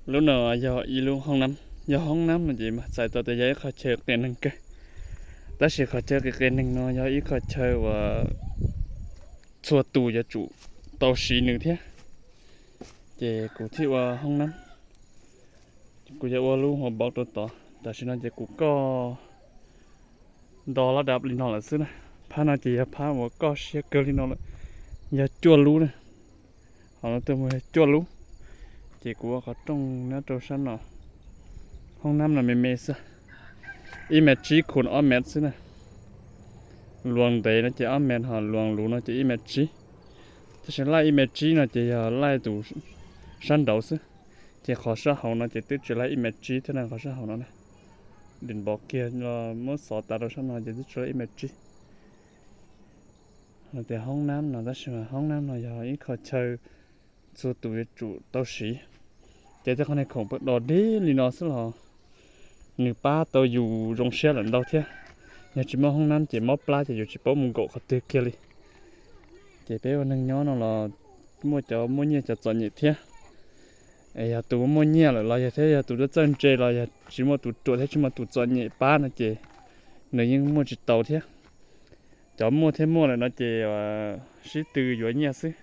Lub no yog ib lub hoob nab, yog hoob nab no ces txhais tau tias yog ib qhov chaw qias neeg kawg, tab sis qhov chaw qias qias neeg no yog ib qhov chaw uas txhua tus yuav tsum tau siv nws thiab. Ces kuv thiaj ua hoob nab, kuv yuav ua lub hauv npauv rau tod. Tam sim no ces kuv koj nto lab dab li no lawm xwb na. Phab no ces yog phab uas koj siab kawg li no lawm, yog cuaj lub na. Hauv no tuaj mus yog cuaj lub. Ces kuv ua qhov rooj nyob rau sab no. Hoob nab no me me xwb, ib mev tsib khu ob mev xwb na. Luas ntev no ces ob mev, ho luas luv no ces ib mev tsib. Tab sis laij ib mev tsib no ces yog laij tus sab nraud xwb, ces qhov sab hauv no ces twb tsis laij ib mev tsib thiab na, qhov sab hauv no na. Dim npov kiag los muab xov tas rau sab no ces twb tsis laij ib mev tsib. Tias hoob nab no, tab sis mas hoob nab no yog ib qho chaw txhua tus yuav tsum tau siv. Ces tej qhov niag khoom pawg do deb li no xwb los nws pab tau yus zoo siab lawm ntau thiab. Yog tsis muaj hoob nab ces mob plab ces yus tsis paub mus nkaum qhov twg kiag li. Ces peb ua neeg nyob no los muaj cov muaj nyiaj cov txom nyem thiab. Es yog tus muaj nyiaj lawm los yog thiab yog tus txawj ntse los yog tsis muaj tus ruam thiab tsis muaj tus txom nyem pab no ces nws yeej muaj tsis tau thiab. Cov muaj thiab muaj lawm no ces sib tw yuav nyiaj xwb.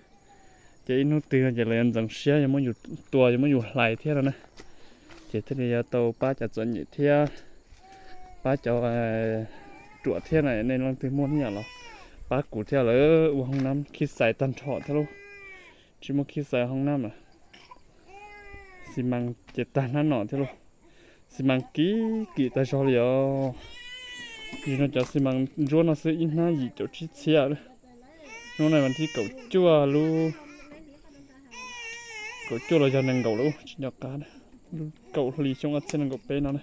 Ces ib hnub twg no ces lawv yuav ntxeev siab yuav muab yus tua yuav muab yus hlais thiab no na. Ces thiaj li yuav tau pab cov txom nyem thiab pab cov ruam thiab na. Nej leej twg muaj nyiaj los pab kuv thiab lawm, ua hoob nab khib xais tag nrho thiab lauj. Tsis muaj khib xais hoob nab mas xi mas ces tag nab no thiab lauj. Xi mas kim kim tag zog li os. Yus no cov xi mas ntsuab no xwb ib hnab yim caum tsib txhiab. Hnub no vas thib kaum cuaj lub, kaum cuaj los yog nees nkaum lub tsis nco qab, lub kaum hli xyoo ob txhiab nees nkaum peb no na.